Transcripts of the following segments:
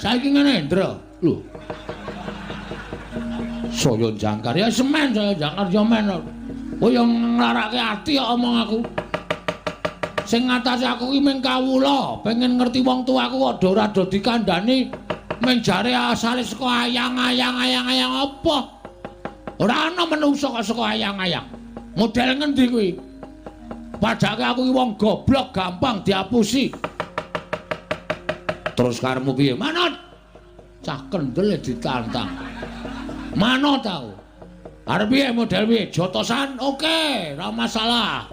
Saiki ngene, Ndra. Lho. Saya jangkar ya semen, saya jangkar ya men. Kowe yo nglarake ati kok omong aku. Sing ngatasi aku ki mung kawula, pengen ngerti wong tuaku kok do ora do dikandhani mung jare asale saka ayang-ayang apa? Ora ana menungsa kok saka ayang-ayang. Model ngendi kuwi? Padake aku ki wong goblok gampang diapusi. Terus karepmu piye? Manut. Cah kendel ditantang. Manut aku. Arep piye model piye? Jotosan oke, ora masalah.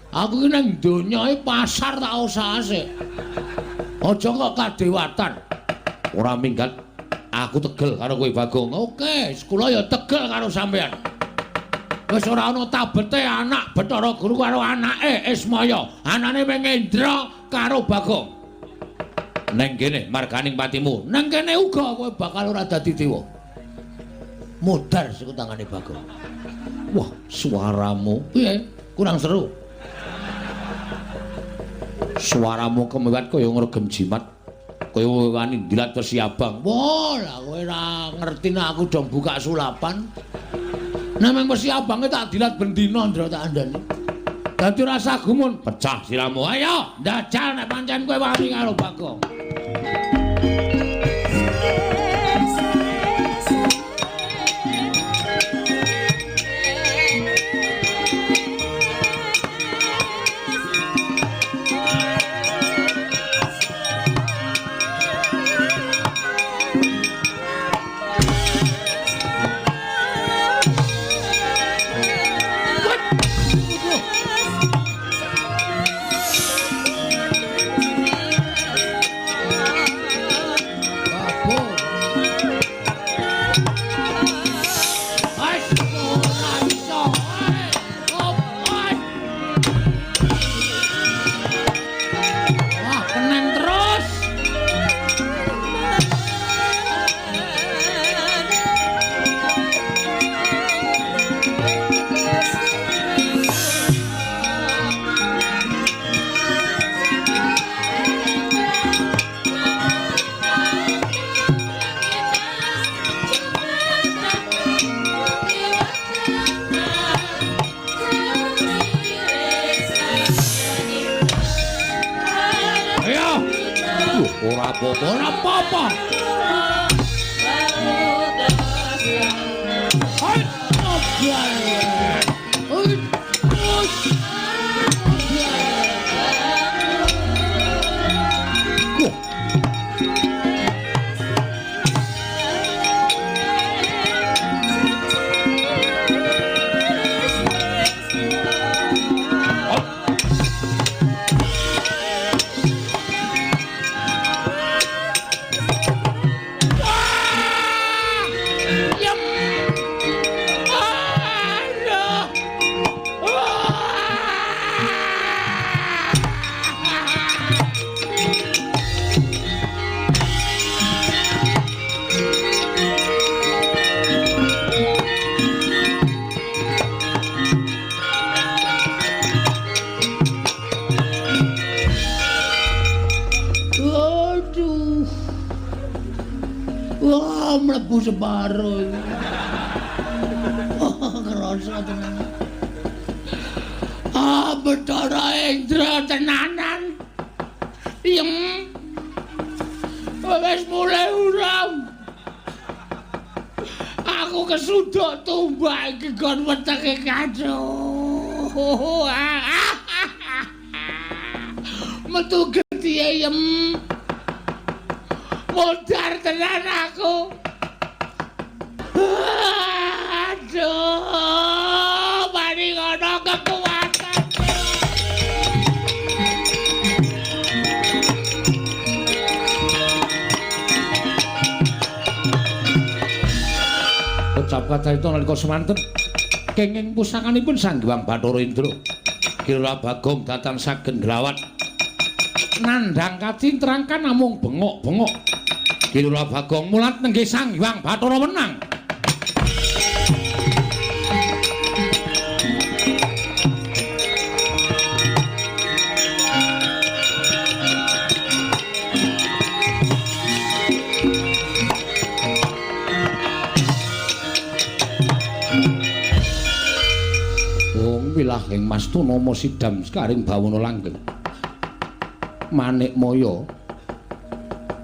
Aku ki ning donya iki pasar tak usahase. Aja kok kadewatan. Ora minggat. Aku tegel karo kowe Bagong. Oke, kula ya tegel karo sampean. Wis ora ana tabete anak Bathara Guru karo anake Ismaya. Anane mung Indra karo Bagong. Neng kene marganing patimu. Neng kene uga kowe bakal ora dadi dewa. Modar siku tangane Bagong. Wah, suaramu piye? Kurang seru. Suaramu kemewat kaya ngregem jimat. Kaya wani ndilat wesi abang. Wah, lah kowe ora ngerti nek aku dong buka sulapan. Nek mung wesi abange tak dilat ben dina Ndra tak andani. Dadi rasa gumun, pecah siramu. Ayo, ndajal nek pancen kowe wani karo Bagong. Ora apa-apa, ora apa-apa. Wah, mlebu separo iki. Kerasa tenan. Ah, Bathara Indra tenanan. Yem. Wis mulai uram. Aku kesuduk tumbak iki gon wetenge kaco. Metu getihe yem. Modar tenan aku. Aduh, mari ngono kekuatan. Ucap kacarita nalika semanten kenging pusakanipun Sang Hyang Bathara Indra. Kira Bagong datang sagen glawat. Nandhang kacintrangkan namung bengok-bengok. Kilura Bagong mulat nenggih Sang Hyang Bathara wenang. Laheng Mastu nama sidam sekaring bawana langgeng. Manikmaya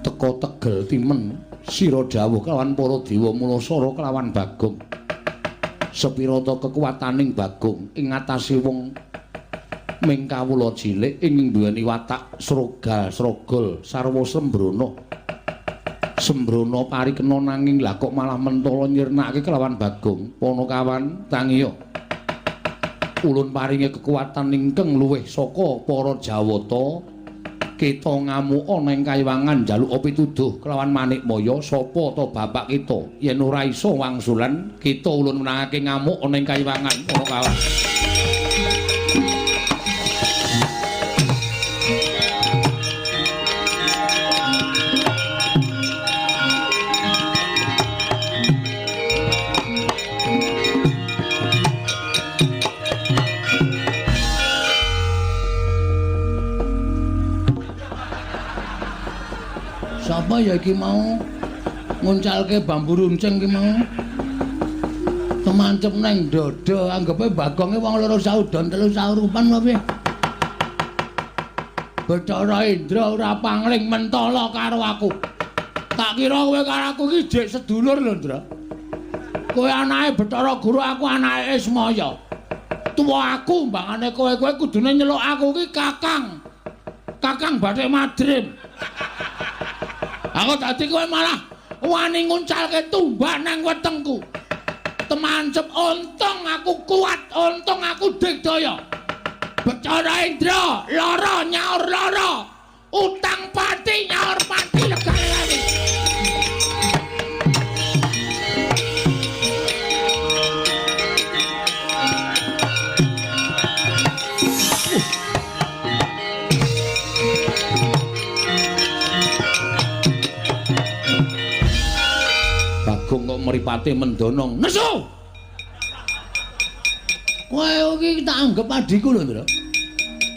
teka tegel timen sira dawuh kelawan para dewa Mulasara kelawan Bagong. Sepirata kekuwataning Bagong ing ngatasé wong ming kawula cilik ing duweni watak srogal srogol sarwa sembrono. Sembrono parikena nanging lah kok malah mentala nyirnake kelawan Bagong. Panakawan tangiya. Ulun paringi kekuatan ingkang luwih saka para Jawata. Kita ngamuka nang kayiwangan njaluk pituduh kelawan Manikmaya sapa ta bapak kita. Yen ora iso wangsulan kita ulun menangake ngamuk nang kayiwangan Panakawan. Sapa ya iki mau nguncalke bambu runcing iki mau? Kemancep nang dada, anggepe Bagonge wong loro saudon telu saurupan apa piye? Bathara Indra ora pangling mentala karo aku. Tak kira kowe karo aku iki jek sedulur lho, Ndra. Kowe anake Bathara Guru, aku anake Ismaya. Tuwa aku mbangane kowe, kowe kudune nyeluk aku iki Kakang. Kakang Bathik Madrim. Aku dadi kowe malah wani nguncalke tumbak nang wetengku. Temancep untung aku kuat, untung aku digdaya. Bathara Indra lara nyaur lara, utang pati nyaur pati legane lali. Bagong kok mripate mendonong. Nesu. Kowe iki tak anggep adhiku lho, Ndra.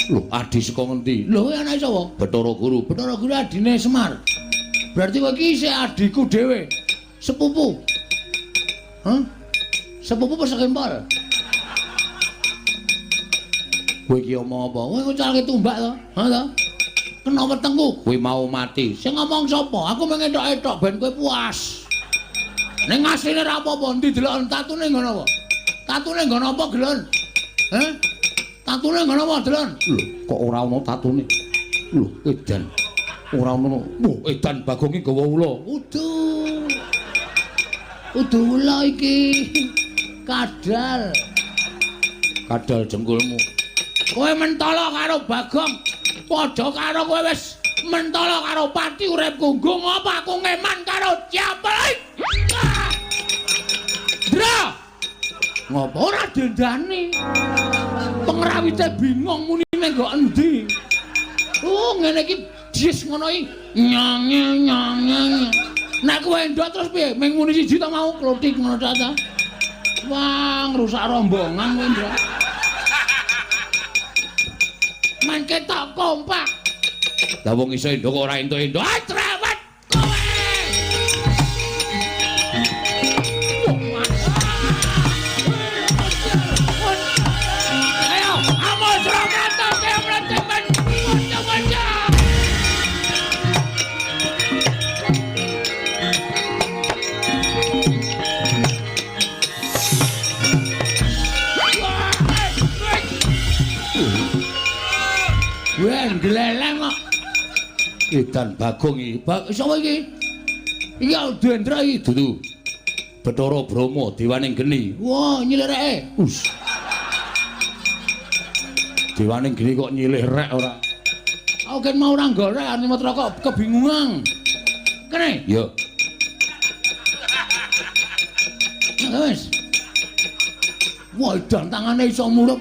Lho, adhi saka ngendi? Lho, kowe anake sapa? Bathara Guru. Bathara Guru adine Semar. Berarti kowe iki isih adhiku dhewe. Sepupu. Hah? Sepupu apa sekempol? Kowe iki omong apa? Kowe ngucalke tumbak to? Ha to? Kena wetengku, kowe mau mati. Sing ngomong sapa? Aku mung entok-entok ben kowe puas. Ning asline ora apa-apa, endi deloken tatune nggon apa? Tatune nggon apa, Gelon? Heh? Tatune nggon apa, Delon? Lho, kok ora ana tatune? Lho, edan. Ora ana. Wah, edan Bagong iki gawa ula. Udu. Udu ula iki. Kadal. Kadal jengkulmu. Kowe mentala karo Bagong. Padha karo kowe wis mentala karo pati uripku. Nggo ngapa aku ngeman karo siapa? Ndra. Ngopo ora dendani? Pengrawite bingung munine nggo endi? Ngene iki jis ngono iki. Nyang nyang. Nek kowe endok terus piye? Ming muni siji ta mau klothik ngono ta ta. Wah, ngrusak rombongan kowe, Ndra. Mangke tak kompak. Lah wong iso endok kok ora entuk-entuk. Ah, trewet kowe. Ayo, amos ramata temren-temren. Waca-waca. Wah, gleleng kok. Edan Bagong iki. Sapa iki? Iki Dendra iki dudu. Bathara Brahma dewaning geni. Wah, nyilih reke. Us. Dewaning geni kok nyilih rek ora. Aku kan mau ora golek Arnimatra kok kebingungan. Kene? Ya. Nah, wis. Wah, edan tangane iso murup.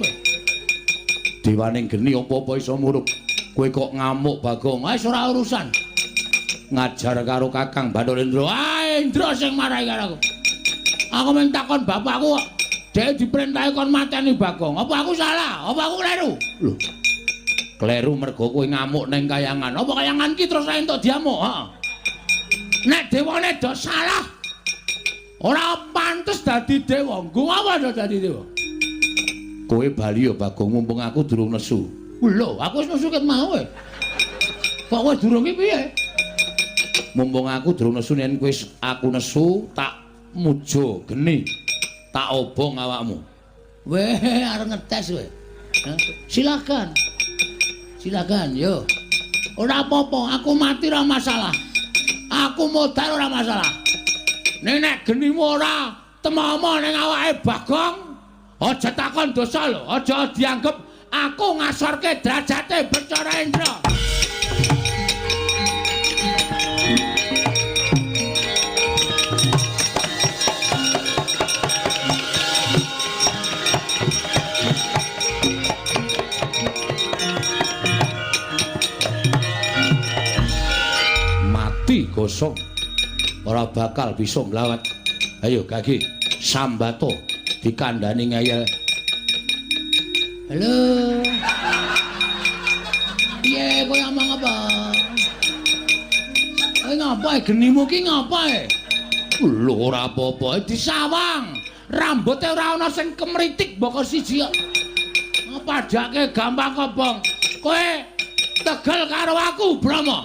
Dewaning geni apa-apa iso murup. Kowe kok ngamuk Bagong? Wis ora urusan. Ngajar karo Kakang Bathara Indra. Ah, Indra sing marahi karo aku. Aku mung takon bapakku kok dhek diperintahi kon mateni Bagong. Apa aku salah? Apa aku kleru? Lho. Kleru mergo kowe ngamuk ning kayangan. Apa kayangan ki terus entuk diamuk? Heeh. Nek dewane do salah, ora pantes dadi dewa. Nggo apa do dadi dewa? Kowe bali ya Bagong, mumpung aku durung nesu. Lho, aku wis nesu ket mau e. Kok kowe durung ki piye? Mumpung aku durung nesu, yen kowe aku nesu tak mujo geni. Tak obong awakmu. Weh, arep ngetes kowe. Silakan. Silakan, yo. Ora apa-apa, aku mati ora masalah. Aku modal ora masalah. Nek genimu ora temomo ning awake Bagong, aja takon dosa lho, aja dianggep aku ngasorke derajate Bathara Indra. Mati gosong, ora bakal bisa mlawat. Ayo Gagi, sambato dikandani ngeyel. Halo. Piye kowe omong apa? Kowe ngapa genimu ki ngapa e? Lho ora apa-apa, disawang. Rambuté ora ana sing kemritik mboko siji kok. Padake gampang kobong. Kowe tegel karo aku, Brahma.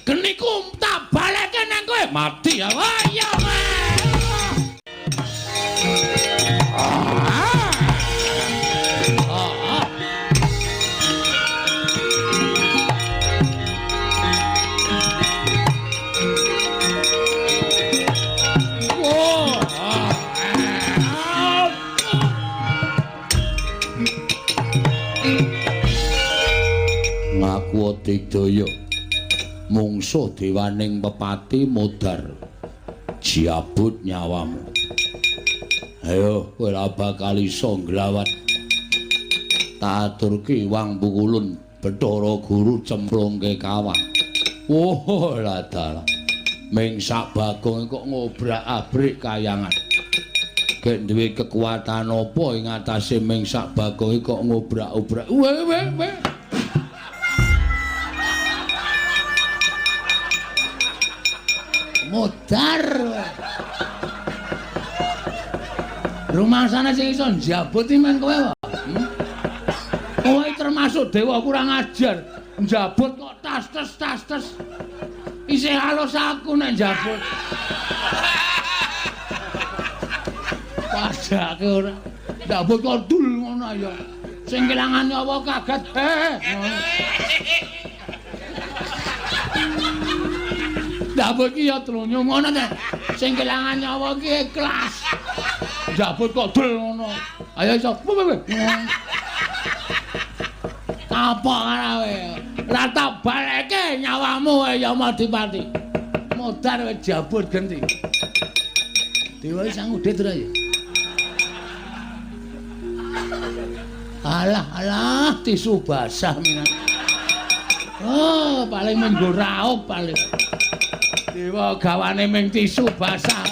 Geniku tak balekke nang kowe. Mati ya. Wah iya kowe. Ngaku digdaya mungsuh dewaning pepati modar jiabut nyawamu. Ayo kowe ora bakal iso nglawat. Tak aturke wang pukulun Bathara Guru cemplungke kawah. Wah lah dalah. Ming sak Bagong kok ngobrak-abrik kayangan. Gek duwe kekuatan apa ing atase ming sak Bagong kok ngobrak-obrak. Weh weh weh. Modar. Rumangsane sing iso njabut iki men kowe wae. Kowe termasuk dewa kurang ajar. Njabut kok tas tes tas tes. Isih halus aku nek njabut. Padake ora. Njabut kok dul ngono ya. Sing kelangan nyawa kaget. Njabut ki ya trunyo ngono nek. Sing kelangan nyawa ki ikhlas. Njabut kok dul ngono. Ayo iso. Apa karo kowe? Ora tak balekke nyawamu Yamadipati. Modar kowe jabut genti. Dewa sang udit ora ya? Alah alah tisu basah minan. Oh, paling menggo raup paling. Dewa gawane ming tisu basah.